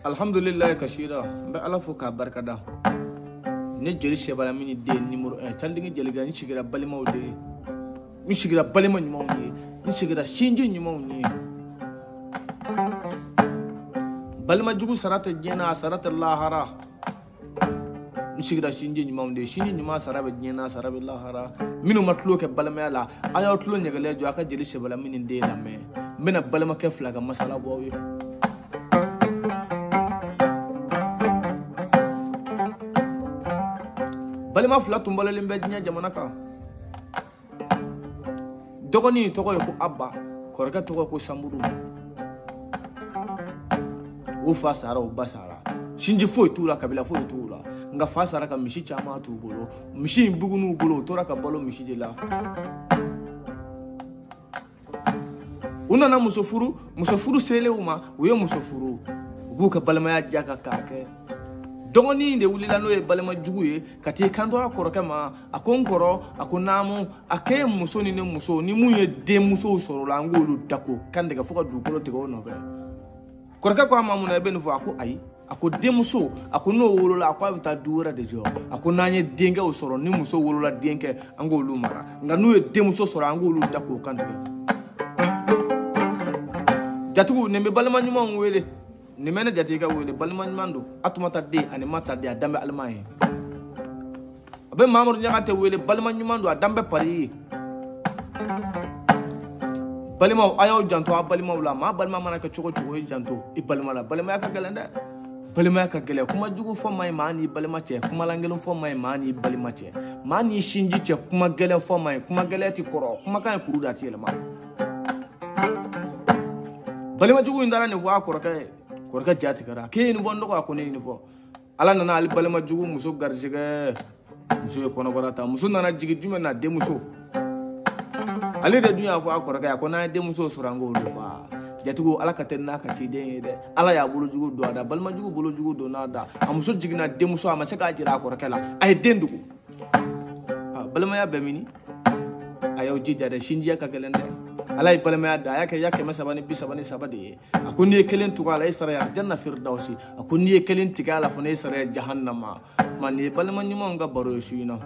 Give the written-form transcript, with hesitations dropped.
Alhamdulillah kasira n bɛ Ala fo k'a barikada. Ne jeli Sebalamini den numéro 1 Candigi Jeliga, n sigira balimaw de ye, n sigira balima ɲumanw ye, n sigira sinji ɲumanw ye. Balima jugu sara tɛ diɲɛ na, a sara tɛ lahara. N sigira sinji ɲumanw de ye, sinji ɲuman sara bɛ diɲɛ na, a sara bɛ lahara. Minnu ma tulo kɛ balimaya la, a y'aw tulo ɲɛgɛlɛ jɔ a ka jeli Sebalamini den lamɛn. N bɛna balimakɛ fila ka masala bɔ aw ye. Balima fila tun balolen bɛ diɲɛ jamana kan. Dɔgɔnin tɔgɔ ye ko Abba, kɔrɔkɛ tɔgɔ ye ko Samuru. U fa sara, u ba sara. Sinji foyi t'u la, kabila foyi t'u la. Nka fa sara ka misi caman t'u bolo. Misi in bugun'u bolo, u tora ka balo misi de la. U nana muso furu, muso furu selen u ma, u ye muso furu. U b'u ka balimaya diya ka k'a kɛ. Dɔgɔnin de wulila n'o ye balima jugu ye ka t'i kanto a kɔrɔkɛ ma. A ko n kɔrɔ, a ko naamu, a k'e muso ni ne muso ni mun ye denmusow sɔrɔ la, an k'olu da k'o kan tigɛ fo ka dugukolo tigɛ o nɔfɛ. Kɔrɔkɛ ko a ma mun na i bɛ nin fɔ? A ko ayi, a ko denmuso, a ko n'o wolola, a ko a bɛ taa du wɛrɛ de jɔ. A ko n'an ye denkɛw sɔrɔ, ni muso wolola denkɛ, an k'olu mara, nka n'u ye denmuso sɔrɔ, an k'olu da k'o kan tigɛ. Jatigiw, nin bɛ balima ɲumanw wele. Nin bɛ ne jatigikɛ wele, balima ɲuman don. Atumata den ani Mata den, a dan bɛ Alima ye. A bɛ Mamadu Ɲagate wele, balima ɲuman don, a dan bɛ Pari ye. Balimaw, a y'aw janto a balimaw la. Maa balima mana kɛ cogo cogo, i janto i balima la. Balimaya ka gɛlɛn dɛ, balimaya ka gɛlɛn. Kuma jugu fɔ man ɲi maa n'i balima cɛ, kuma lankolon fɔ man ɲi maa n'i balima cɛ, maa n'i sinji cɛ, kuma gɛlɛn fɔ man ɲi. Kuma gɛlɛn ti kɔrɔ, kumakan ye kuru da, a ti yɛlɛma. Balima jugu in taara nin fɔ a kɔrɔkɛ ye. Kɔrɔkɛ ja tigɛra. K'e ye nin fɔ n dɔgɔ? A ko ne ye nin fɔ. Ala nana ale balima jugu muso garisɛgɛ. Muso ye kɔnɔbara ta. Muso nana jigin jumɛn na? Denmuso. Ale de dun y'a fɔ a kɔrɔkɛ, a ko n'an ye denmuso sɔrɔ, an k'olu fa. Jatigiw, Ala ka teli n'a ka ciden ye dɛ. Ala y'a bolo jugu don a da, balima jugu bolo jugu don n'a da. A muso jiginna denmuso, a ma se k'a jira a kɔrɔkɛ la. A ye den dogo. Balimaya bɛ mini? A y'aw jija dɛ, sinjiya ka gɛlɛn dɛ. Ala ye balimaya da, a y'a kɛ ya 333 de ye. A ko n'i ye kelen tugu a la, e sara ye Alijanna firidawusi. A ko n'i ye kelen tigɛ a la fana, e sara ye jahannama. Ma nin ye balima ɲumanw ka baro ye su in na.